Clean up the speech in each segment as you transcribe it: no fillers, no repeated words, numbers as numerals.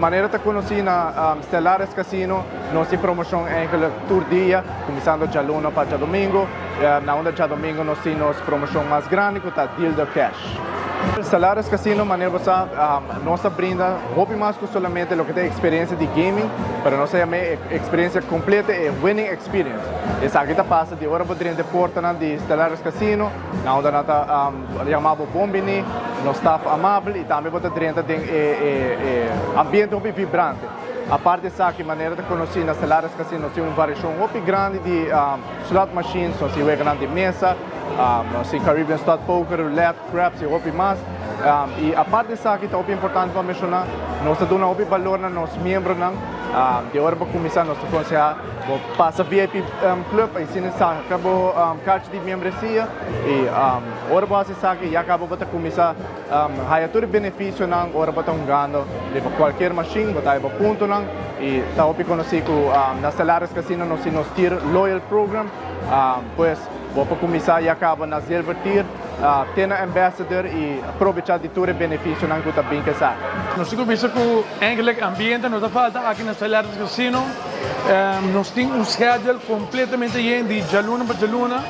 Manera ta konosí na Stellaris Casino, nos tin promoshon eigenlijk tur dia, kuminsando djaluna pa djadomingo. Na unda djadomingo nos tin nos promoshon mas grandi ku ta Deal the Cash. Stellaris Casino, manera bo sa, nos ta brinda hopi mas ku solamente loke ta e eksperensia di gaming, pero nos ta yama e eksperensia kompleto e winning experience. Esaki ta pasa di ora bo drenta e portanan di Stellaris Casino, na unda nan ta yama bo bon bini, nos staf amabel i tambe bo ta drenta den e ambiente hopi vibrante. Aparte esaki, manera ta konosí na Stellaris Casino nos tin un variashon hopi grandi di slot machines, nos tin weganan di mesa, nos tin Caribbean Slot Poker, Roulette, Craps i hopi mas. I aparte esaki ta hopi importante pa menshoná, nos ta duna hopi balor na nos miembronan. Di ora bo kuminsá nos ta konsehá bo pasa VIP Club i asina saka bo karchi di miembresia i ora bo hasi esaki ya kaba bo ta kuminsá haya tur e benefisionan ora bo ta hungando riba kualkier mashin, bo ta haya bo puntonan i ta hopi konosí ku na Stellaris Casino nos tin nos Tier Loyal Program, pues bo por kuminsá ya kaba na Zilver Tier te na Ambassador i probechá di tur e benefisionan ku ta bin ku esaki. Nos tin ku bisa ku eigenlijk ambiente no ta falta aki na Stellaris Casino. Nos tin un schedule completamente yen di djaluna pa djaluna.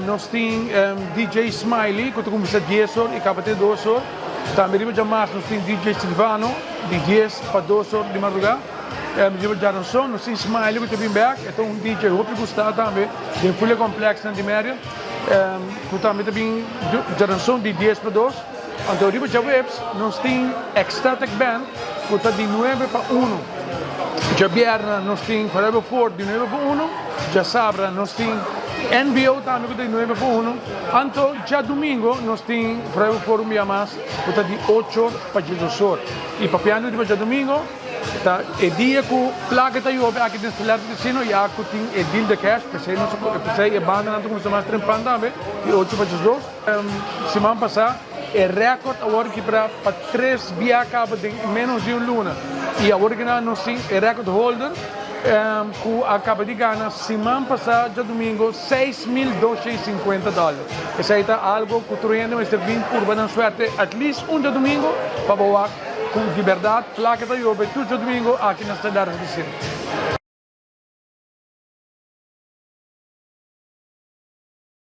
Nos tin DJ Smiley ku ta kuminsá dies or i kaba te dos or. Tambe riba djamas nos tin DJ Silvano di dies pa dos or di madrugá. Riba djaranson nos tin Smiley ku ta bin bèk. E ta un DJ hopi gustá tambe den Fulia Complex nan di Merrill ku tambe ta bin djaranson di dies pa dos. Anto riba djaweps nos tin Ecstatic Band ku ta di nuebe pa uno. Djabièrnè nos tin Forever Ford di nuebe pa uno. Djasabra nos tin NBO tambe ku ta di nuebe pa uno. Anto djadumingo nos tin Forever Ford un bia mas ku ta di ocho pa diesdos or. I papiando riba djadumingo ta e dia ku plaka ta yobe aki den Stellaris Casino ya ku tin e deal de cash p'esei nos p'esei e bandanan ta kuminsá mas trempan tambe di ocho pa diesdos. Siman pasá e rèkòrt a wòrdu kibrá pa tres bia kaba den ménos di un luna i awor ki nan nos tin e rèkòrt holder ku a kaba di gana siman pasá djadumingu 6250 dòler. Esei ta algu ku tur hende mester bin purba nan suerte at least un djadumingu pa bo wak ku di bèrdat plaka ta yobe tur djadumingu aki na Stellaris Casino.